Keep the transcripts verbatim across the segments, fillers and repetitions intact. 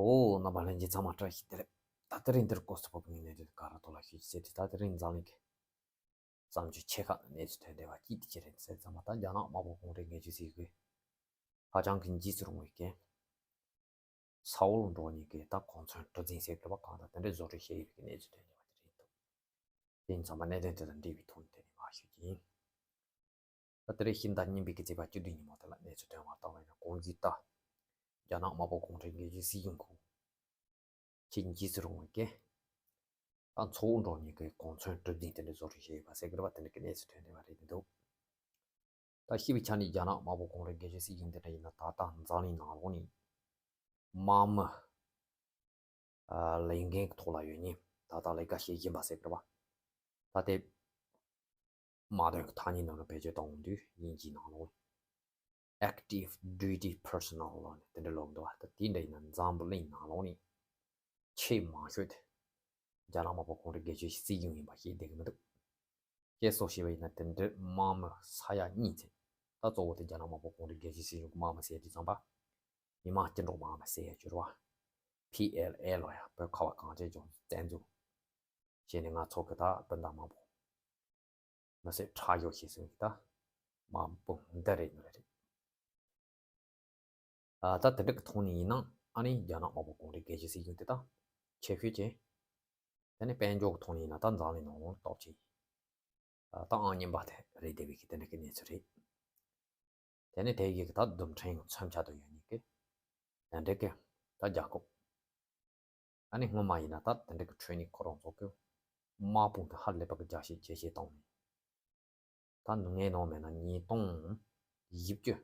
ཨོ། རྣམ་པ་ལྷན་རྒྱས་ཚང་མ་བཀྲ་ཤིས་བདེ་ལེགས། ད་དེ་རིང་འདིར་སྐོར་སུ་ཕོག་པའི་གནས་དོན་ག་ར་ཐོག་ལ་ཤོད་ཅིག་ཟེར་ཏེ། ད་དེ་རིང་འཛམ་གླིང་གི་བསམ་ཚུལ་ཆེ་ཁག་གནས་ཚུལ་ཐོན་བསྡད་པ་གཅིག་དེ་ཅི་རེད་ཟེར་ཙམ་པ། ད་རྒྱ་ནག་དམར་པོ་གུང་ཁྲན་སྒེར་གཅོད་སྲིད་གཞུང་གིས་ཧ་ཅང་གི་འཇིགས་སུ་རུང་བའི་གི་ས་འོག་ལ་འགྲོ་མཁན་གྱི་ད་གོ་མཚོན་གྲུ་གཟིངས་ཟེར་དགོས་པ་གང་དང་དེ་འདྲའི་བཟོ་སྐྲུན་བྱས་ཡོད་པའི་གནས་ཚུལ་ཐོན་བསྡད་པ་དེ་རེད་འདུག་དེ་ཡིན་ཙང་མ་གནད་དོན་དེ་དང་འབྲེལ་བའི་ཐོག་ནས་དེ་ནས་མར་ཞུ་རྒྱུ་ཡིན། ད་དེ་རིང་ཕྱི་ཟླ་གཉིས་པའི་གི་ཚེས་པ་བཅུ་བདུན་ཉིན་མོ་དེ་ལ་གནས་ཚུལ་ཐོན་པ་ལྟ་བ་ཡིན་ན། གོང་གི་ད་རྒྱ་ནག་དམར་པོ་གུང་ཁྲན་སྒེར་གཅོད་སྲིད་གཞུང་གིས་ཆེས་འཇིགས་སུ་རུང་བའི་གི་ད་ཚོགས་འགྲོ་མཁན་གྱི་གོ་མཚོན་གྲུ་གཟིངས་དེ་འདྲ་བཟོ་སྐྲུན་བྱས་ཡོད་པ་ཟེར་གི་རེད་པ། དེ་འདྲ་གི་གནས་ཚུལ་ཐོན་བསྡད་པ་རེད་འདུག་ད་ཤེས་པའི་ཆ་ནས་རྒྱ་ནག་དམར་པོ་གུང་ཁྲན་སྒེར་གཅོད་སྲིད་གཞུང་འདི་འདྲ་ཡིན་ན། ད་ལྟ་འཛམ་གླིང་ནང་ལོགས་ནས་དམག་མི་ཨ་ལས་འགན་གྱི་ཐོག་ལ་ཡོད་མཁན། ད་ལྟ་ལས་ཀ་བྱེད་བཞིན་པ་ཟེར་གི་རེད་པ། ད་ལྟའི་དམག་དོན་གྱི་ཐ་སྙད་ནང་ལ་བེད་སྤྱོད་གཏོང་དུས་དབྱིན་ཇིའི་ནང་ལོགས་active duty personnel ལབ་ནས་དེ་འདྲ་ལབ་འདུག་པ། ད་དེ་འདྲ་ཡིན་ན་འཛམ་བུ་གླིང་ནང་ལོགས་ནས་ཆེས་མང་ཤོས་དེ་རྒྱ་ནག་དམར་པོ་གུང་ཁྲན་སྒེར་གཅོད་སྲིད་གཞུང་ཡིན་པ་ཤེས་བསྡད་ཀྱི་མི་འདུག་ཁྱེད་ཚོས་ཤེས་པ་ཡིན་ན་དེ་འདྲའི་དམག་མི་ས་ཡ་གཉིས་ཙམ། ད་གཙོ་བོ་དེ་རྒྱ་ནག་དམར་པོ་གུང་ཁྲན་སྒེར་གཅོད་སྲིད་གཞུང་གི་དམག་མི་ཟེར་དུས་ཙམ་པ། མི་དམངས་སྤྱི་འགྲོ་དམག་མི་ཟེར་ཡ་གྱུར་པ། པི་ཨེལ་ཨེ་ལབ་ཡ། བོད་ཁ་བ་གངས་ཅན་ལྗོངས་བཙན་འཛུལ་བྱས་ནས་ང་ཚོ་གི་ད་སྤུན་ཟླ་དམར་པོ་མི་སེར་ཁྲག་ཤོར་བྱས་སོང་གི་ད་དམག་དཔུང་འདི་རེད་འདི་རེད། ཨ་ད་དེ་འདྲ་གི་ཐོག་ནས་ཡིན་ན་ཨ་ནི་རྒྱ་ནག་དམར་པོ་གུང་ཁྲན་སྒེར་གཅོད་སྲིད་གཞུང་དེ་ད་ཆེ་ཤོས་ཀྱི། དེ་ནས་དཔལ་འབྱོར་གྱི་ཐོག་ནས་ཡིན་ན་ད་འཛམ་གླིང་ནང་ལོགས་སྟོབས་ཆེ། ཨ་ད་ཨང་གཉིས་པ་དེ་རེད་བསྡད་པའི་གི་དེ་འདྲ་གི་གནས་ཚུལ་རེད། དེ་ནས་དེ་ཡི་གི་ད་རྡུལ་ཕྲན་མཚོན་ཆ་དུ་ཡོད་མཁན་གི་དེ་འདྲ་གི་ད་རྒྱལ་ཁབ། ཨ་ནི་སྔོན་མ་ཡིན་ན་ད་དེ་འདྲ་གི་ཁྲོད་ནས་ཁོ་རང་ཚོ་གི་དམག་དཔུང་དེ་ཧ་ལས་པ་གི་རྒྱ་སྐྱེད་ཇེ་ཆེ་བཏང་ནས། ད་ངས་ནོར་མེད་ན་ཉིས་སྟོང་བཞི་བཅུ་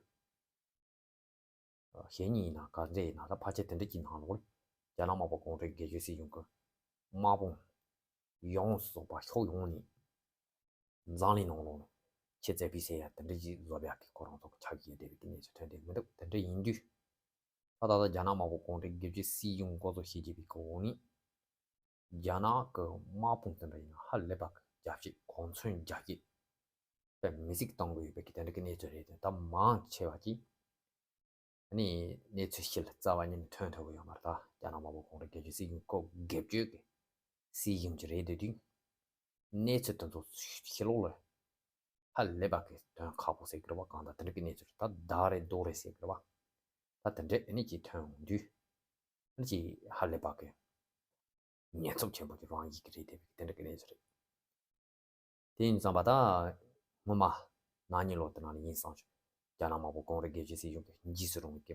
ཞེ་གཉིས་ཡིན་ན་ག་འདྲ་ཡིན་ན། ད་ཕལ་ཆེར་དེ་འདྲ་གྱི་ནང་ལོགས་ལ་རྒྱ་ནག་དམར་པོ་གུང་ཁྲན་སྒེར་གཅོད་སྲིད་གཞུང་གི་དམག་དཔུང་ཡོངས་སུ་རྫོགས་པ་ཕྱོགས་ཡོངས་ནས་འཛམ་གླིང་ནང་ལོགས་ལ་ཆེས་མཛེས་པའི་ཟེར་ཡ་དེ་འདྲ་ཅིག་བཟོ་ཡག་གི་ཁོ་རང་ཚོ་གི་ཆ་གི་ཡོད་བསྡད་པའི་གི་གནས་ཚུལ་ཐོན་བསྡད་མི་འདུག་དེ་འདྲ་ཡིན་དུས། ད་ད་ལྟ་རྒྱ་ནག་དམར་པོ་གུང་ཁྲན་སྒེར་གཅོད་སྲིད་གཞུང་འགོ་གཙོ་ཞི་ཅིན་ཕིང་གི་འོག་ནས་རྒྱ་ནག་གི་དམག་དཔུང་དེ་འདྲ་ཡིན་ན་ཧ་ལས་པ་གི་རྒྱ་སྐྱེད་གོ་མཚོན་རྒྱ་སྐྱེད་དཔེ་མི་སྲིད་གཏོང་གི་ཡོད་པའི་གི་དེ་འདྲ་གི་གནས་ཚུལ་རེད་དེ། ད་མང་ཆེ་བ་ཅིག་ཨ་ནི་གནས་ཚུལ་ཕྱི་ལ་རྩ་བ་ཉིད་ནས་ཐོན་ཐུབ་ཀྱི་ཡོད་མ་རེད། ད་རྒྱ་ནག་དམར་པོ་གུང་ཁྲན་སྒེར་གཅོད་སྲིད་གཞུང་གི་སྒེར་གཅོད་ཀྱི་སྲིད་གཞུང་ཅིག་རེད་དེ་དུས། གནས་ཚུལ་དེ་ཚོ་ཕྱི་ལོགས་ལ་ཧ་ལས་པ་གི་དོན་ཁག་པོ་ཟེར་གི་རེད་པ། གང་ལྟར་དེ་འདྲ་གི་གནས་ཚུལ་རེད། ད་བདག་རེད་རྡོ་རེད་ཟེར་གི་རེད་པ། ད་དེ་འདྲ་ཨ་ནི་ཅིག་ཐོན་འོང་དུས་ཨ་ནི་ཅིག་ཧ་ལས་པ་གི་ཉེན་ཚབས་ཆེན་པོ་ཅིག་རང་ཡིན་གི་རེད་བསྡད་པའི་དེ་འདྲ་གི་གནས་ཚུལ་རེད། དེ་ཡིན་ཙང་པ་ད་སྔོན་མ་ན་ནིང་ལོ་དེ་ནང་ལ་ཡིན་བསམ་བྱུང་། རྒྱ་ནག་དམར་པོ་གུང་ཁྲན་སྒེར་གཅོད་སྲིད་གཞུང་གི་འཇིགས་སུ་རུང་བའི་གི་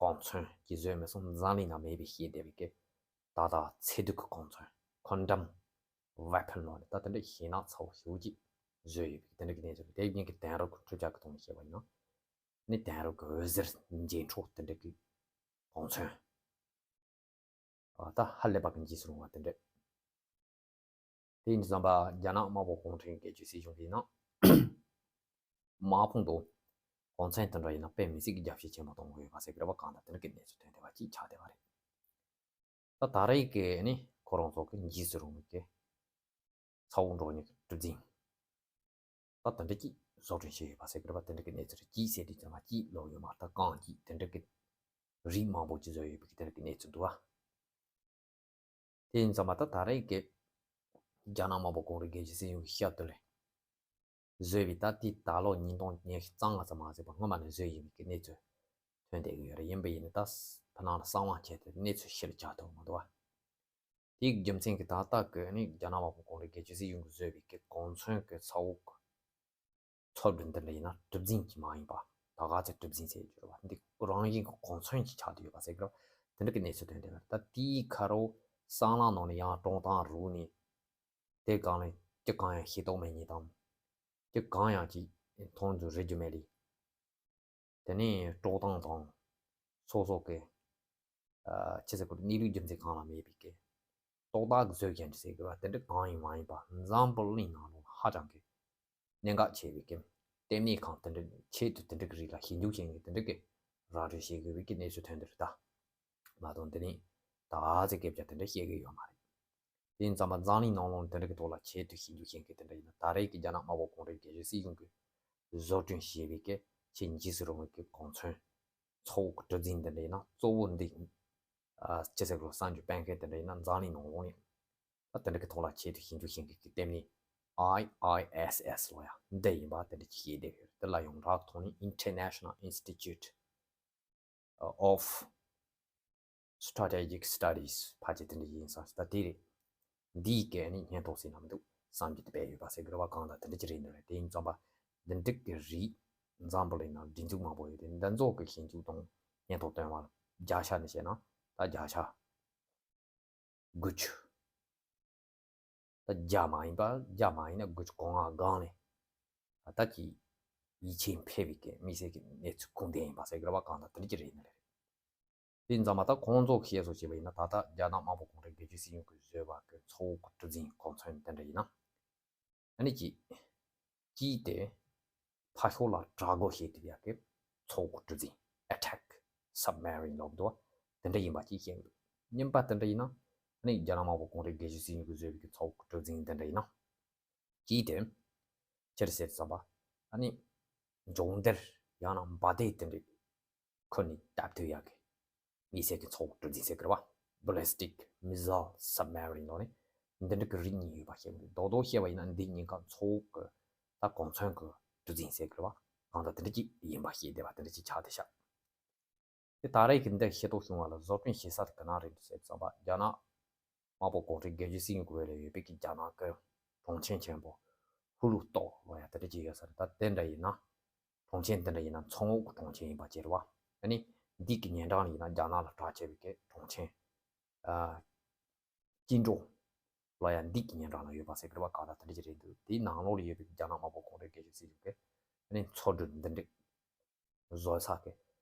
གོ་མཚོན་གྱིས་བཟོས་མི་སོང་འཛམ་གླིང་ན་མེད་པའི་ཤེས་བསྡད་པའི་གི་ད་ལྟ་ཚེ་སྡུག་གི་གོ་མཚོན་quantum weapon ལོ་ནས་ད་དེ་འདྲ་ཞེད་སྣང་ཚ་བོ་ཞེ་པོ་ཅིག་བཟོས་ཡོད་པའི་དེ་འདྲ་གི་གནས་ཚུལ་རེད། དེ་ཉིན་གི་དེང་རབས་ཀྱི་འཕྲུལ་ཆས་ཀྱི་ཐོག་ནས་བཤད་པ་ཡིན་ན། ནི་དེང་རབས་ཀྱི་འོད་ཟེར་འགྱེད་འཕྲོ་དེ་འདྲ་གི་གོ་མཚོན། ཨ་ད་ཧ་ལས་པ་གི་འཇིགས་སུ་རུང་བ་དེ་འདྲ། དེ་ཡིན་དུས་ཙམ་པ་རྒྱ་ནག་དམར་པོ་གུང་ཁྲན་སྒེར་གཅོད་སྲིད་གཞུང་གིས་ན་དམག་དཔུང་དུ་གོ་མཚོན་དེ་འདྲ་ཡིན་ན་དཔེ་མི་སྲིད་ཀྱི་རྒྱ་སྐྱེད་ཆེན་པོ་གཏོང་དགོས་ཡོད་པ་ཟེར་གི་རེད་པ། གང་ལྟར་དེ་འདྲ་གི་གནས་ཚུལ་ཐོན་བསྡད་པ་ཅིག་ཆགས་བསྡད་པ་རེད། ད་ད་རེས་ཀྱི་ནི་ཁོ་རང་ཚོ་གི་འཇིགས་སུ་རུང་བའི་གི་ས་འོག་འགྲོ་མཁན་གྱི་གྲུ་གཟིངས། ད་དེ་འདྲ་ཅིག་བཟོ་སྐྲུན་བྱས་ཡོད་པ་ཟེར་གི་རེད་པ། དེ་འདྲ་གི་གནས་ཚུལ་གཅིག་ཟེར་དུས་ཙམ་པ་གཅིག་ལོག་ཡོད་མ་རེད། ད་རྐང་གཅིག་དེ་འདྲ་གི་རིགས་མང་པོ་ཅིག་བཟོས་ཡོད་པའི་དེ་འདྲ་གི་གནས་ཚུལ་འདུག་ཨ། དེ་ཡིན་ཙང་མ་ད་ད་རེས་ཀྱི་རྒྱ་ནག་དམར་པོ་གུང་ཁྲན་སྒེར་གཅོད་སྲིད་གཞུང་གི་ཞབས་ཏོག་ལས་བཟོས་པའི་ད་ལྟའི་ད་ལོ་ཉིས་སྟོང་ཉི་ཤུ་རྩ་ལྔ་ཙམ་མ་ཟིན་པ་སྔོན་མ་ནས་བཟོས་ཡིན་པའི་གནས་ཚུལ་ཐོན་བསྡད་ཀྱི་ཡོད་རེད། ཡིན་པ་ཡིན་ན་ད་བར་སྣང་ལ་གསང་བ་བྱས་ཏེ་གནས་ཚུལ་ཕྱིར་བཅར་ཐུབ་མི་འདུག་བ། དེའི་རྒྱུ་མཚན་གྱིས་ད་ལྟ་གི་ནི་རྒྱ་ནག་དམར་པོ་གུང་ཁྲན་སྒེར་གཅོད་སྲིད་གཞུང་གིས་བཟོས་པའི་གི་གོ་མཚོན་གྱི་ས་འོག་གི་ཚོ་གྲུ་འདི་འདྲ་ཡིན་ན་གྲུ་གཟིངས་ཀྱི་མ་ཡིན་པ། ད་ག་ཚོད་གྲུ་གཟིངས་ཟེར་གྱི་རེད་བ། འདི་རང་བཞིན་གྱི་གོ་མཚོན་གྱི་ཆགས་བསྡད་ཡོད་པ་ཟེར་གྱི་རེད་བ། དེ་འདྲ་གི་གནས་ཚུལ་ཐོན་བསྡད་པ་རེད། ད་དེའི་ཁ་རོ་སྲང་ལམ་ནང་ནས་ཡང་བཀྲག་མདངས་རུབ་ནས། དེ་སྒང་ལ་ཅི་གང་ཡང་ཤེས་རྟོགས་མེད་མཁན་དང་། ཅི་གང་ཡང་ཅིག་མཐོང་རྒྱུ་རེག་རྒྱུ་མེད་ལེ། དེ་ནས་བཀྲག་མདངས་དང་སོ་སོ་གི་ཨ་ཅི་ཟེར་དགོས་རེད། གནས་ལུགས་རྒྱུ་མཚན་གང་ལ་མེད་པའི་གི་རྟོག་བཏགས་ཀྱིས་བཟོས་མཁན་ཅིག་ཟེར་དགོས་རེད་བ། དེ་འདྲ་གང་ཡང་མ་ཡིན་པ། འཛམ་བུ་གླིང་ནང་ལོགས་ཧ་ཅང་གི་གནད་འགག་ཆེ་བའི་གི་ལྟེ་གནས་ཁང་དེ་འདྲ་ཆེད་དུ་དེ་འདྲ་གི་རིགས་ལ་ཞིབ་འཇུག་བྱེད་མཁན་དེ་འདྲ་གི་ར་སྤྲོད་བྱེད་དགོས་པའི་གི་གནས་ཚུལ་ཐོན་འདུག་རེད་ད། མ་གཏོགས་འདི་ནི་ད་ཚེ་སྐད་ཆ་དེ་འདྲ་བཤད་གི་ཡོད་མ་རེད། དེ་ཡིན་ཙང་མ་འཛམ་གླིང་ནང་ལོགས་དེ་འདྲ་གི་ཐོག་ལ་ཆེད་དུ་ཞིབ་འཇུག་བྱེད་མཁན་དེ་འདྲ་ཡིན་ན། ད་རེས་ཀྱི་རྒྱ་ནག་དམར་པོ་གུང་ཁྲན་སྒེར་གཅོད་སྲིད་གཞུང་གིས་བཟོ་སྐྲུན་བྱས་པའི་གི་ཆེས་འཇིགས་སུ་རུང་བའི་གི་གོ་མཚོན་ཚོགས་གྲུ་གཟིངས་འདི་འདྲ་ཡིན་ན་གཙོ་བོ་འདི་ཡིན། ཨ་ཅི་ཟེར་དགོས་རེད། གསར་འགྱུར་སྤེལ་མཁན་དེ་འདྲ་ཡིན་ན་འཛམ་གླིང་ནང་ལོགས་ནས་ད་དེ་འདྲ་གི་ཐོག་ལ་ཆེད་དུ་ཞིབ་འཇུག་བྱེད་མཁན་གྱི་ལྟེ་གནས་ཨའི་ཨའི་ཨེས་ཨེས་ལོ་ཡ་འདི་ཡིན་པ་དེ་འདྲ་ཅིག་ཤེས་བསྡད་ཡོད་རེད། དེ་ལ་ཡོངས་གྲགས་ཐོག་ནས་International Institute of Strategic Studies ཕལ་ཆེར་དེ་འདྲ་ཡིན་ས། ད་དེ་རེད། འདིའི་སྐད་ནི་སྙན་ཐོ་ཟིན་ན་མི་འདུག་བསམ་གྱི་དེ་དཔེ་ཡོད་པ་ཟེར་གི་རེད་བ། གང་ལྟར་དེ་འདྲ་ཅིག་རེད་འདུག་རེད། དེ་ཡིན་ཙང་པ་འདི་འགྲིག་གི་རེད། འཛམ་བུ་གླིང་ནང་སྒྲིག་འཛུགས་མང་པོ་ཡོད་དེ་འདི་ཚོ་གི་ཞིབ་འཇུག་དང་སྙན་ཐོ་བཏོན་པ་ལ་བརྒྱ་ཆ་ནས་བཤད་ན་ད་བརྒྱ་ཆ་དགུ་བཅུ། ད་བརྒྱ་མ་ཡིན་པ་བརྒྱ་མ་ཡིན་ན་དགུ་བཅུ་གོ་ལྔ་སྒང་ནས་ད་ཀྱི་ཡིད་ཆེས་འཕེར་བའི་གི་དམིགས་བསལ་གྱི་གནས་ཚུལ་ཁུངས་ལྡན་ཡིན་པ་ཟེར་གི་རེད་བ། གང་ལྟར་དེ་འདྲ་ཅིག་རེད་ནི་རེད། དེ་ཡིན་ཙང་མ་ད་ཁོང་ཚོ་གི་བཤད་སྲོལ་བྱས་པ་ཡིན་ན་ད་ལྟ་རྒྱ་ནག་དམར་པོ་གུང་ཁྲན་སྒེར་གཅོད་སྲིད་གཞུང་གིས་བཟོས་པ་གི་ཚོགས་ཀྱི་གྲུ་གཟིངས་གོ་མཚོན་དེ་འདྲ་ཡིན་ན། ཨ་ནི་ཅི། ཅི་དེ། ཕར་ཕྱོགས་ལ་དྲག་རྒོལ་བྱེད་ཐུབ་ཡག་གི་ཚོགས་ཀྱི་གྲུ་གཟིངས་attack submarine ལབ་འདུག་བ། དེ་འདྲ་ཡིན་པ་ཅིག་བཤད་ཀྱི་འདུག་གཉིས་པ་དེ་འདྲ་ཡིན་ན། ཨ་ནི་རྒྱ་ནག་དམར་པོ་གུང་ཁྲན་སྒེར་གཅོད་སྲིད་གཞུང་གིས་བཟོས་པའི་གི་ཚོགས་ཀྱི་གྲུ་གཟིངས་དེ་འདྲ་ཡིན་ན། ཅི་དེ། ཅི་རེད་ཟེར་བསམ་པ། ཨ་ནི། འབྱུང་འདིར་ཡང་ན་འབའ་སྡེ་དེ་འདྲ། ཁོ་ནི་སྟབས་བདེ་ཡག་གི་མི་སེར་གྱི་ཚོགས་གྲུ་འཛིན་ཟེར་གི་རེད་བ། Ballistic Missile Submarine ལོ་ནི་འདི་འདྲ་གི་རིགས་གཉིས་ཡོད་པ་ཞིག་རེད། རྡོག་རྡོག་བཤད་པ་ཡིན་ན་འདི་གཉིས་ཀ་ཚོགས་གི་ད་གོ་མཚོན་གི་གྲུ་འཛིན་ཟེར་གི་རེད་བ། གང་ལྟར་དེ་འདྲ་ཅིག་ཡིན་པ་ཤེས་བདེ་བ་དེ་འདྲ་ཅིག་ཆགས་བསྡད་ཤག་དེ་ད་རེས་ཀྱི་འདི་ཤེས་རྟོགས་བྱུང་བ་ལ་བཟོ་སྐྲུན་བྱེད་ས་དེ་ག་ན་རེད་འདུག་ཟེར་བསམ་པ་རྒྱ་ནག་དམར་པོ་གུང་ཁྲན་སྒེར་གཅོད་སྲིད་གཞུང་གི་འོག་ལ་ཡོད་པའི་གི་རྒྱ་ནག་གི་གྲོང་ཁྱེར་ཆེན་པོ་ཧུ་ལུ་ཏོག་ལོ་ཡ་དེ་འདྲ་ཅིག་ཡོད་ས་རེད། ད་དེ་འདྲ་ཡིན་ན་གྲོང་ཁྱེར་དེ་འདྲ་ཡིན་ན་མཚོ་ངོགས་ཀྱི་གྲོང་ཁྱེར་ཡིན་པ་བྱས་རེད་བ། ཨ་ནི་འདི་གི་ཉེ་འགྲམ་ལ་ཡིན་ན་རྒྱ་ནག་ལ་གྲགས་ཆེ་བའི་གི་གྲོང་ཁྱེར་ཨ་ཅིན་ཀྲོའུ་ལོ་ཡ་འདི་གི་ཉེ་འགྲམ་ལ་ཡོད་པ་ཟེར་གི་རེད་བ། གང་ལྟར་དེ་འདྲ་ཅིག་རེད་འདུག་དེའི་ནང་ལོགས་ལ་ཡོད་པའི་རྒྱ་ནག་དམར་པོ་གུང་ཁྲན་སྒེར་གཅོད་སྲིད་གཞུང་གི་ཨ་ནི་མཚོ་གྲུ་འདི་འདྲ། བཟོ་ས་གི་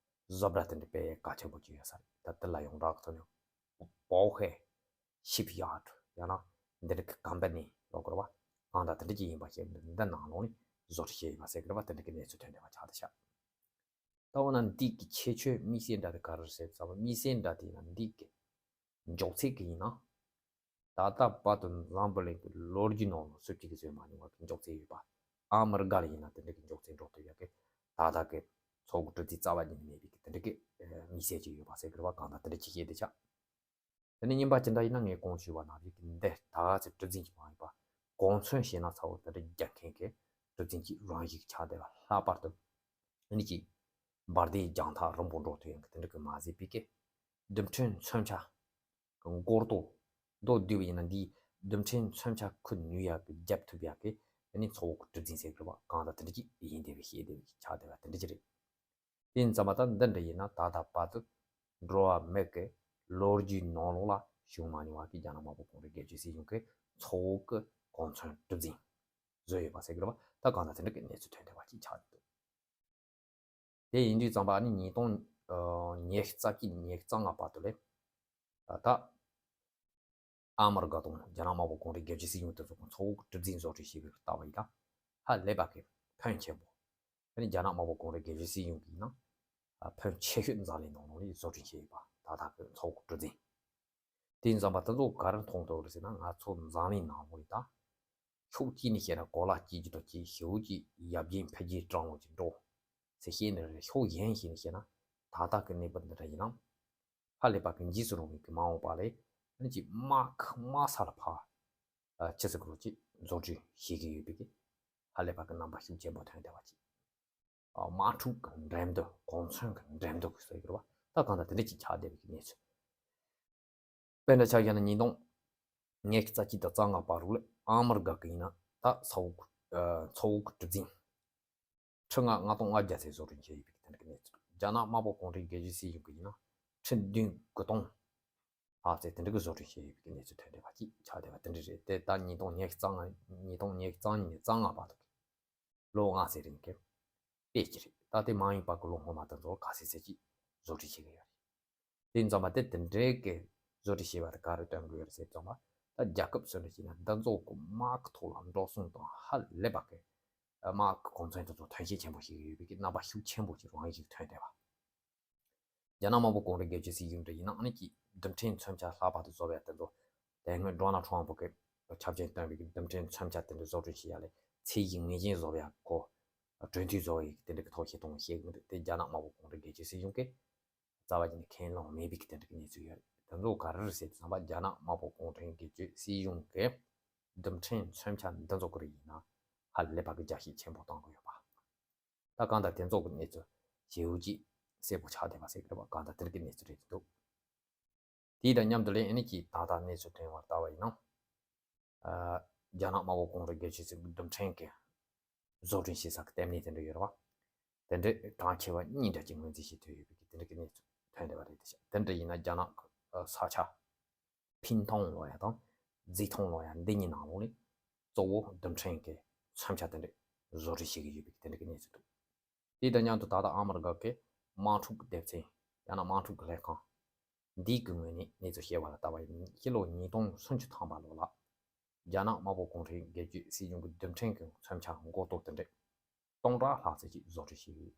བཟོ་གྲྭ་དེ་འདྲ་དཔེ་གལ་ཆེན་པོ་ཅིག་ཡོད་ས་རེད། ད་དེ་ལ་ཡོངས་གྲགས་ཐོག་ནས་པའོ་ཧེ་ཤིབ་ཡར་ཌི་ཡང་ན་འདི་འདྲ་གི་ཀམ་པ་ནི་ལབ་དགོས་རེད་བ། གང་ལྟར་དེ་འདྲ་ཅིག་ཡིན་པ་ཞིག་འདི་ནང་ལོགས་ནས་བཟོ་སྐྲུན་བྱས་ཡོད་པ་ཟེར་གི་རེད་བ། དེ་འདྲ་གི་གནས་ཚུལ་ཐོན་བསྡད་པ་ཆགས་བསྡད་ཤག་ད་འོ་ན་འདི་གི་ཁྱད་ཆོས་དམིགས་བསལ་འདྲ་དེ་ག་རེ་རེད་ཟེར་བསམ་པ། དམིགས་བསལ་འདྲ་དེ་ཡིན་ན་འདི་གི་མགྱོགས་ཚད་གི་ཡིན་ན། ད་ལྟ་བར་དུ་འཛམ་བུ་གླིང་གི་ལོ་རྒྱུས་ནང་ལ་སུ་གཅིག་གིས་བཟོས་མ་མྱོང་བ་གི་མགྱོགས་ཚད་ཡོད་པ། ཨ་མི་རི་ཀ་ལ་ཡིན་ན་དེ་འདྲ་གི་མགྱོགས་ཚད་འགྲོ་ཐུབ་ཡག་གི་ད་ལྟ་གི་ཚོགས་གྲུ་འཛིན་རྩ་བ་ཉིད་ནས་མེད་པའི་གི་དེ་འདྲ་གི་དམིགས་བསལ་ཅིག་ཡོད་པ་ཟེར་གི་རེད་བ། གང་ལྟར་དེ་འདྲ་ཅིག་བཤད་བསྡད་ཤག་དེ་ནས་གཉིས་པ་ཅི་འདྲ་ཡིན་ན་ངས་གོང་ཞུས་པ་ནང་བཞིན་གི་འདི་ད་ག་ཚོད་གྲུ་འཛིན་གྱི་མ་ཡིན་པ་གོ་མཚོན་བྱས་ན་ཚ་བོ་དེ་འདྲ་རྒྱག་མཁན་གི་གྲུ་འཛིན་གྱི་རང་བཞིན་ཆགས་བསྡད་པ། ལྷག་པར་དུ་ཨ་ནི་ཅིག་འབར་མདེལ་རྒྱང་ཐག་རིང་པོ་འགྲོ་ཐུབ་ཡག་གི་དེ་འདྲ་གི་མ་ཟད་པའི་གི་རྡུལ་ཕྲན་མཚོན་ཆ་གི་མགོ་རྡོ་རྡོ་བསྡུས་པ་ཡིན་ན་འདིའི་རྡུལ་ཕྲན་མཚོན་ཆ་འཁུར་ནུས་ཡག་གི་རྒྱབ་ཐུབ་ཡག་གི་ཨ་ནི་ཚ་བོ་གི་གྲུ་འཛིན་ཟེར་གི་རེད་བ། གང་ལྟར་དེ་འདྲ་ཅིག་ཡིན་བསྡད་པའི་ཤེས་བསྡད་པའི་ཆགས་བསྡད་པ་དེ་འདྲ་ཅིག་རེད། དེ་ཡིན་ཙང་མ་ད་འདི་འདྲ་ཡིན་ན་ད་ལྟ་བར་དུ་འགྲོ་བ་མི་གི་ལོ་རྒྱུས་ནང་ལོགས་ལ་བྱུང་མ་མྱོང་བ་གི་རྒྱ་ནག་དམར་པོ་གུང་ཁྲན་སྒེར་གཅོད་སྲིད་གཞུང་གི་ཚ་བོ་གི་གོ་མཚོན་གྲུ་འཛིན་བཟོས་ཡོད་པ་ཟེར་གི་རེད་བ། ད་གང་ལྟར་དེ་འདྲ་གི་གནས་ཚུལ་ཐོན་བསྡད་པ་ཅིག་ཆགས་འདུག་དེ་ཡིན་དུས་ཙམ་པ་ནི་ཉིས་སྟོང་ཉི་ཤུ་རྩ་གཅིག་ནས་ཉི་ཤུ་རྩ་ལྔ་བར་དུ་ལས་ད་ལྟ་ཨ་མི་རི་ཀ་དང་རྒྱ་ནག་དམར་པོ་གུང་ཁྲན་སྒེར་གཅོད་སྲིད་གཞུང་དེ་ཚོ་གི་ཚ་བོ་གི་གྲུ་འཛིན་བཟོ་སྐྲུན་བྱས་པའི་ལྟ་བ་ཡིན་ན་ཧ་ལས་པ་གི་ཕོན་ཆེན་པོ། ཨ་ནི་རྒྱ་ནག་དམར་པོ་གུང་ཁྲན་སྒེར་གཅོད་སྲིད་གཞུང་གི་ཡིན་ན་ཕོན་ཆེ་ཤོས་འཛམ་གླིང་ནང་ལོགས་ནས་བཟོ་སྐྲུན་བྱས་ཡོད་པ། ད་ལྟ་གི་ཚ་བོ་གི་གྲུ་འཛིན། དེ་ཡིན་ཙམ་པ་དེ་ཚོ་ག་རེ་མཐོང་ཐུབ་རེད་ཟེར་ན། ང་ཚོ་འཛམ་གླིང་ནང་ལོགས་ནས་ད་ཕྱོགས་གཅིག་ནས་བཤད་ན་གོ་ལ་གཅིག་གྱུར་དང་གཅིག་ཞེ་པོ་ཅིག་ཡར་རྒྱས་འཕེལ་རྒྱས་སྤྲང་བོ་ཅིག་འགྲོ་ཟེར་བཤད་ནི་རེད། ཕྱོགས་གཞན་ཞིག་ནས་བཤད་ན་ད་ལྟ་གི་གནས་བབ་འདི་འདྲ་ཡིན་ན་ཧ་ལས་པ་གི་འཇིགས་སུ་རུང་བའི་གི་མ་འོངས་པ་ལས་ཨ་ནི་ཅིག་དམག་དམག་ས་ལ་ཕར་ཨ་ཅི་ཟེར་དགོས་རེད། ཅིག་བཟོ་སྐྲུན་བྱེད་ཀྱི་ཡོད་པའི་གི་ཧ་ལས་པ་གི་རྣམ་པ་ཤུགས་ཆེན་པོ་ཐོན་བསྡད་པ་ཅིག་ཨ་དམག་འཁྲུག་གི་འགྲན་བསྡུར་གོ་མཚོན་གི་འགྲན་བསྡུར་གི་ཟེར་གི་རེད་བ། ད་གང་ལྟར་དེ་འདྲ་ཅིག་ཆགས་བསྡད་པའི་གི་གནས་ཚུལ། དཔེར་ན་ཆ་བཞག་ན་ཉིས་སྟོང་ཉི་ཤུ་རྩ་གཅིག་དང་རྩ་ལྔ་བར་དུ་ལ་ཨ་མི་རི་ཀ་གི་ཡིན་ན་ད་ཚ་བོ་གི་ཨ་ཚ་བོ་གི་གྲུ་འཛིན་ཁྲི་ལྔ་ལྔ་སྟོང་ལྔ་བརྒྱ་ཙམ་བཟོ་སྐྲུན་བྱས་ཡོད་པའི་གི་དེ་འདྲ་གི་གནས་ཚུལ། རྒྱ་ནག་དམར་པོ་གུང་ཁྲན་སྒེར་གཅོད་སྲིད་གཞུང་གི་ཡིན་ན་ཁྲི་བདུན་དགུ་སྟོང་ལྷག་ཙམ་དེ་འདྲ་གི་བཟོ་སྐྲུན་བྱས་ཡོད་པའི་གི་གནས་ཚུལ་ཐོན་བསྡད་པ་ཅིག་ཆགས་བསྡད་པ་དེ་འདྲ་རེད། དེ་ད་ཉིས་སྟོང་ཉི་ཤུ་རྩ་ལྔ་ཉིས་སྟོང་ཉི་ཤུ་རྩ་གཉིས་ནས་རྩ་ལྔ་བར་དུ་གི་ལོ་ལྔ་ཙམ་རིང་གི་དཔེ་ཅིག་རེད། ད་དེ་མ་ཡིན་པ་གི་ལོ་སྔོན་མ་དེ་ཚོ་ཁ་ཤས་ཙམ་ཅིག་བཟོ་སྐྲུན་བྱེད་ཀྱི་ཡོད་རེད། དེ་ཡིན་ཙང་མ་དེ་དེ་འདྲའི་གི་བཟོ་སྐྲུན་བྱས་པ་དེ་ག་རེ་སྟོན་གི་ཡོད་རེད་ཟེར་ཙང་མ། ད་རྒྱལ་ཁབ་སུ་འདྲ་ཞིག་ན་འདི་ཚོ་གི་དམག་གི་ཐོག་ལ་འགྲོ་སོང་དང་ཧ་ལས་པ་གི་དམག་གི་གོ་མཚོན་དེ་ཚོ་ཐོན་སྐྱེད་ཆེན་པོ་ཞིག་ཡོད་པའི་གི་རྣམ་པ་ཤུགས་ཆེན་པོ་ཞིག་རང་ཞིག་ཐོན་བསྡད་པ། རྒྱ་ནག་དམར་པོ་གུང་ཁྲན་སྒེར་གཅོད་སྲིད་གཞུང་འདྲ་ཡིན་ན་ཨ་ནི་ཀྱི་རྡུལ་ཕྲན་མཚོན་ཆ་ལྷག་པར་དུ་བཟོ་བའི་དེ་ཚོ་དེ་སྔོན་ཌོ་ནལ་ཊམ་པ་གི་ཆབ་ཆེན་བཏོན་པའི་གི་རྡུལ་ཕྲན་མཚོན་ཆ་དེ་འདྲ་བཟོ་སྐྲུན་བྱེད་ཡ་ལས་ཚད་གཞི་ངེས་ཅན་བཟོ་བའི་སྐོར་གྲོས་མཐུན་བཟོ་བའི་དེ་འདྲ་གི་ཐོག་བཤད་སྟངས་བཤད་གི་མི་འདུག་དེ་རྒྱ་ནག་དམར་པོ་གུང་ཁྲན་སྒེར་གཅོད་སྲིད་གཞུང་གིས་རྩ་བ་ཉིད་ནས་ཁས་ལེན་མེད་པའི་གི་དེ་འདྲ་གི་གནས་ཚུལ་ཡོད་རེད། དེ་ཚོ་ག་རེ་རེད་ཟེར་དུས་ཙམ་པ། རྒྱ་ནག་དམར་པོ་གུང་ཁྲན་སྒེར་གཅོད་སྲིད་གཞུང་གི་རྡུལ་ཕྲན་མཚོན་ཆ་འདི་ཚོ་ག་རེ་ཡིན་ན་ཧ་ལས་པ་གི་རྒྱ་སྐྱེད་ཆེན་པོ་གཏོང་གི་ཡོད་པ། ད་གང་ལྟར་དེ་ཚོ་གི་གནས་ཚུལ་ཞེ་པོ་ཅིག་གསལ་པོ་ཆགས་བསྡད་པ་ཟེར་གི་རེད་པ། གང་ལྟར་དེ་རིགས་ཀྱི་གནས་ཚུལ་རེད་འདུག་དེ་དང་མཉམ་དུ་ལས་ཨ་ནི་ཅིག་ད་ལྟ་གནས་ཚུལ་ཐོན་པར་ལྟ་བ་ཡིན་ན། ཨ། རྒྱ་ནག་དམར་པོ་གུང་ཁྲན་སྒེར་གཅོད་སྲིད་གཞུང་རྡུལ་ཕྲན་གྱི་བཟོ་སྐྲུན་བྱེད་ས་གི་ལྟེ་གནས་དེ་འདྲ་ཡོད་རེད་བ། དེ་འདྲའི་གྲངས་ཆེ་བ་གཉིས་འདྲ་ཅིག་ངོས་འཛིན་བྱེད་ཐུབ་ཡོད་པའི་དེ་འདྲ་གི་གནས་ཚུལ་ཐོན་བསྡད་པ་རེད། དེ་ཤ་དེ་འདྲ་ཡིན་ན་རྒྱ་ནག་གི་ས་ཆ་ཕིན་ཐང་ལབ་ཡ་དང་ཙི་ཐང་ལབ་ཡ་འདི་གཉིས་ནང་ལོགས་ནས་གཙོ་བོ་རྡུལ་ཕྲན་གྱི་མཚོན་ཆ་དེ་འདྲ་བཟོ་སྐྲུན་བྱེད་ཀྱི་ཡོད་པའི་དེ་འདྲ་གི་གནས་ཚུལ་འདུག་དེ་དང་མཉམ་དུ་ད་ལྟ་ཨ་མི་རི་ཀ་གི་དམག་འཁྲུག་སྡེ་ཚན། རྒྱ་ནག་དམག་འཁྲུག་གི་ལྷན་ཁང་འདིའི་གི་ངོས་ནས་གནས་ཚུལ་བཤད་པ་ལ་ལྟ་བ་ཡིན། ཕྱི་ལོ་ཉིས་སྟོང་སུམ་ཅུ་ཐམ་པ་ལོ་ལ་རྒྱ་ནག་དམར་པོ་གུང་ཁྲན་སྒེར་གཅོད་སྲིད་གཞུང་གི་རྡུལ་ཕྲན་གྱི་མཚོན་ཆ་མགོ་ཏོག་དེ་འདྲ་སྟོང་ཕྲག་ལྷག་ཙམ་ཅིག་བཟོ་སྐྲུན་བྱས་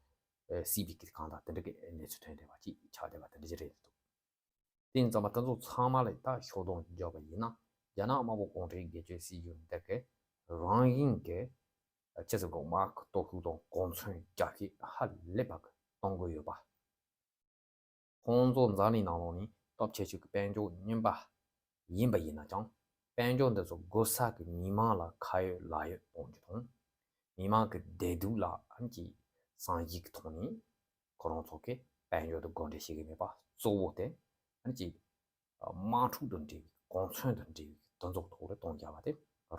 ཡོད་སྲིད་པའི་གི་གང་ལྟར་དེ་འདྲ་གི་གནས་ཚུལ་ཐོན་བསྡད་པ་ཅིག་ཆགས་བསྡད་པ་དེ་འདྲ་ཅིག་རེད་འདུག་དེ་ཡིན་ཙམ་པ་དེ་ཚོ་ཚང་མ་ལ་ད་ཤོག་སྡོམ་བརྒྱབ་པ་ཡིན་ན། རྒྱ་ནག་དམར་པོ་གུང་ཁྲན་སྒེར་གཅོད་སྲིད་གཞུང་འདི་གི་རང་བཞིན་གྱི་ཆེ་ས་གོང་དམག་གི་སྟོབས་ཤུགས་དང་གོ་མཚོན་རྒྱ་སྐྱེད་ཧ་ལས་པ་གི་གཏོང་གི་ཡོད་པ། ཁོང་ཚོ་འཛམ་གླིང་ནང་ལོགས་ནས་སྟོབས་ཆེ་ཤོས་ཀྱི་དཔལ་འབྱོར་རྙིང་པ་ཡིན་པ་ཡིན་ན་ཀྱང་། དཔལ་འབྱོར་འདི་ཚོ་བགོ་ས་གི་མི་མང་ལ་ཁ་ཡོད་ལག་ཡོད་གཏོང་རྒྱུ་དང་། མི་མང་གི་བདེ་སྡུག་ལ་ཨ་ནི་ཅིག་བསམ་གཞིག་གི་ཐོག་ནས་ཁོ་རང་ཚོ་གི་དཔལ་འབྱོར་དུ་བགོ་འགྲེམས་བྱེད་ཀྱི་མེད་པ་གཙོ་བོ་དེ། ཨ་ནི་ཅིག་དམག་འཁྲུག་དང་འབྲེལ་བའི་གོ་མཚོན་དང་འབྲེལ་བའི་དེ་ཚོ་ཐོག་ལ་གཏོང་རྒྱག་པ་དེ་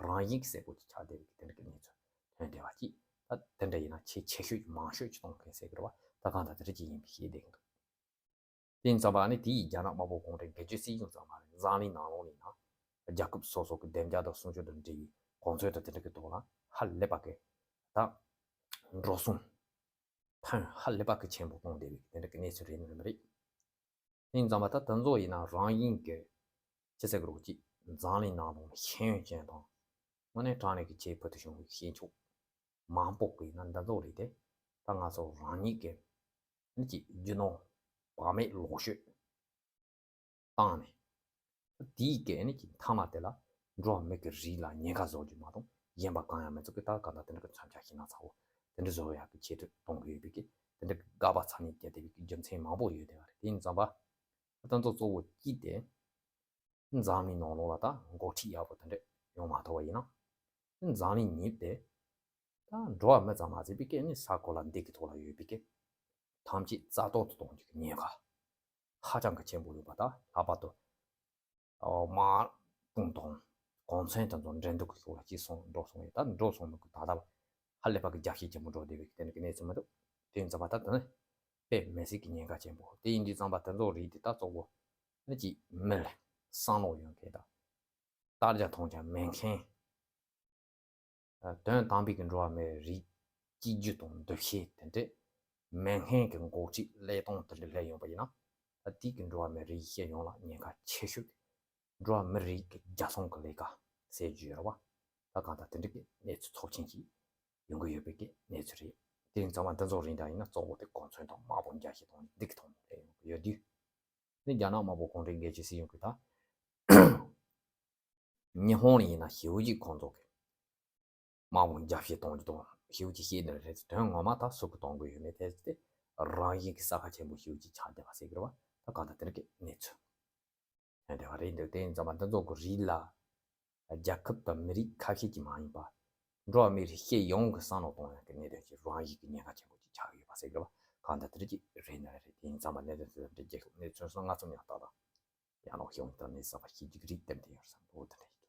རང་བཞིན་གྱི་གསལ་པོ་ཅིག་ཆགས་བསྡད་པའི་དེ་འདྲ་གི་གནས་ཚུལ་ཐོན་བསྡད་པ་ཅིག་ད་དེ་འདྲ་ཡིན་ན་ཆེས་ཆེ་ཤོས་ཀྱི་མང་ཤོས་ཀྱི་གཏོང་མཁན་ཟེར་གི་རེད་བ། ད་གང་ལྟར་དེ་འདྲ་ཅིག་ཡིན་པའི་ཤེས་བསྡད་ཀྱི་འདུག་དེ་ཡིན་ཙམ་པ་ཨ་ནི་དེ་ཡིས་རྒྱ་ནག་དམར་པོ་གུང་ཁྲན་སྒེར་གཅོད་སྲིད་གཞུང་ཙམ་མ་རེད། འཛམ་གླིང་ནང་ལོགས་ནས་ན་རྒྱལ་ཁབ་སོ་སོ་གི་བདེ་འཇགས་དང་སྲུང་སྐྱོབ་དང་འབྲེལ་བའི་གོ་མཚོན་དང་དེ་འདྲ་གི་ཐོག་ལ་ཧ་ལས་པ་གི་ད་འགྲོ་སོང་ཕོན་ཧ་ལས་པ་གི་ཆེན་པོ་གཏོང་བསྡད་པའི་དེ་འདྲ་གི་གནས་ཚུལ་རེད་ནི་རེད་མ་རེད། དེ་ཡིན་ཙམ་པ་ད་དེ་ཚོ་ཡིན་ན་རང་བཞིན་གི་ཅི་ཟེར་གི་རེད། ཅིག་འཛམ་གླིང་ནང་ལོགས་ཤེས་ཡོན་ཅན་དང་དངོས་གནས་དྲང་གནས་ཀྱི་ཆེས་བོད་དུ་བྱུང་བའི་ཤེས་ཕྱོགས་མང་པོ་གི་ཡིན་ན་འདི་ཚོ་རེད་དེ། ད་ང་ཚོ་རང་ཉིད་ཀྱི་ནི་ཅིག་རྒྱུ་ནོར་བག་མེད་ལོག་སྤྱོད་བཏང་ནས། དེའི་གི་ནི་ཅིག་མཐའ་མ་དེ་ལ་འགྲོ་བ་མི་གི་རིགས་ལ་ཉེན་ཁ་བཟོ་རྒྱུ་མ་གཏོགས་གཞན་པ་གང་ཡང་མི་ཚོགས་ཀྱི། ད་ག་ད་དེ་འདྲ་གི་མཚོན་ཆ་ཤིང་ནགས་ཚ་བོ་དེ་འདྲ་བཟོ་ཡག་གི་ཆེད་དུ་གཏོང་གི་ཡོད་པའི་གི་དེ་འདྲ་གི་དགག་པ་ཚ་ནས་རྒྱག་བསྡད་པའི་གི་རྒྱུ་མཚན་མང་པོ་ཡོད་བསྡད་པ་རེད། དེ་ཡིན་ཙམ་པ་ད་ཚོ་གཙོ་བོ་གཅིག་དེ་འཛམ་གླིང་ནང་ལོགས་ལ་ད་འགོ་ཁྲིད་ཡག་པོ་དེ་འདྲ་ཡོང་མ་ཐུབ་པ་ཡིན་ན། འཛམ་གླིང་གཉིས་དེ་ད་འགྲོ་བ་མི་ཙམ་མ་ཟད་པའི་སྐད་ནི་ས་གོ་ལ་འདི་གི་ཐོག་ལ་ཡོད་པའི་སྐད་ཐམས་ཅད་རྩ་གཏོར་དུ་གཏོང་རྒྱུ་གི་ཉེན་ཁ་ཧ་ཅང་གི་ཆེན་པོ་ཡོད་པ། ད་ལྷག་པར་དུ་དམག་དཔུང་དང་གོ་མཚོན་དེ་ཚོ་འགྲན་བསྡུར་གྱི་ཐོག་ལ་གཅིག་སོང་འགྲོ་སོང་ཡོད། ད་འགྲོ་སོང་མི་གི་ད་ལྟ་ཧ་ལས་པ་གི་རྒྱ་སྐྱེད་ཆེན་པོ་འགྲོ་བསྡད་པའི་གི་དེ་འདྲ་གི་གནས་ཚུལ་མི་འདུག་དེ་ཡིན་ཙམ་པ་ད་དེ་ནི་དཔེ་མི་སྲིད་ཀྱི་ཉེན་ཁ་ཆེན་པོ། དེ་ཡིན་དུས་ཙམ་པ་དེ་ཚོ་རིགས་དེ་ད་གཙོ་བོ་ནི་ཅིག་མི་ལ་བསམ་བློ་ཡོད་མཁན་དང་། ལྟ་རྒྱ་མཐོང་རྒྱ་མེད་མཁན། དོན་དམ་པའི་གི་འགྲོ་བ་མིའི་རིགས་གཅིག་གྱུར་དང་འདུ་ཤེས་དེ་འདྲས་མེད་མཁན་གྱི་འགོ་ཁྲིད་ལས་སྟངས་དེ་འདྲ་སླེབས་ཡོང་པ་ཡིན་ན། ད་དེ་གི་འགྲོ་བ་མིའི་རིགས་སྤྱི་ཡོངས་ལ་ཉེན་ཁ་ཆེ་ཤོས་ཀྱི་འགྲོ་བ་མིའི་རིགས་ཀྱི་རྒྱལ་སྲུང་གི་ལས་ཀ་ཟེར་རྒྱུ་ཡོད་རེད་བ། ད་གང་ལྟར་དེ་འདྲ་གི་གནས་ཚུལ་ཚབས་ཆེན་ཞིག་ཡོང་གི་ཡོད་པའི་གི་གནས་ཚུལ་རེད། དེ་ཡིན་ཙང་མ་འདི་ཚོ་རིགས་འདྲ་ཡིན་ན་གཙོ་བོ་དེ་གོ་མཚོན་དང་དམག་དཔུང་རྒྱ་སྐྱེད་གཏོང་ནས་འདི་གི་ཐོག་ནས་སླེབས་ཡོང་གི་ཡོད་དུས། ནི་རྒྱ་ནག་དམར་པོ་གུང་ཁྲན་སྒེར་གཅོད་སྲིད་གཞུང་གི་ད་ཉི་ཧོང་ལ་ཡིན་ན་ཞེ་པོ་ཅིག་ཁོང་ཚོ་གི་དམག་དཔུང་རྒྱ་སྐྱེད་གཏོང་རྒྱུ་དང་ཞེ་པོ་ཅིག་བཤད་ནི་རེད། དོན་ངོ་མ་ད་སུ་གི་གཏོང་གི་ཡོད་མེད་དེ་དེ་རང་བཞིན་གྱི་ས་ཁ་ཆེན་པོ་ཞེ་པོ་ཅིག་ཆགས་བསྡད་པ་ཟེར་གི་རེད་བ། ད་གང་ལྟར་དེ་རིགས་ཀྱི་གནས་ཚུལ་ཐོན་བསྡད་པ་རེད་འདུག་དེ་ཡིན་ཙང་མ་འདི་ཚོ་གི་རིགས་ལ་རྒྱལ་ཁབ་དང་མི་རིགས་ཁ་ཤས་ཀྱིས་མ་ཡིན་པ། འགྲོ་བ་མིའི་རིགས་སྤྱི་ཡོངས་ཀྱི་བསམ་བློ་གཏོང་ཡག་གི་གནད་དོན་ཞིག་རང་བཞིན་གྱི་ཉེན་ཁ་ཆེན་པོ་ཅིག་ཆགས་ཡོད་པ་ཟེར་གི་རེད་བ། གང་ལྟར་དེ་རིགས་ཀྱི་རེད་ན་རེད། དེ་ཡིན་ཙང་མ་གནད་དོན་དེ་ཚོ་འདྲ་རྒྱལ་ཁབ་གནས་ཚུལ་སོགས་སྔ་ཙམ་ཡང་ལྟ་དང་། ཡང་ནོ་ཤེས་ཡོང་དང་ནི་ས་པ་ཤེས་རྒྱུ་གི་རིགས་དེ་འདྲ་ཡོད་བསམ་འོ་དེ་འདྲ་ཡིན།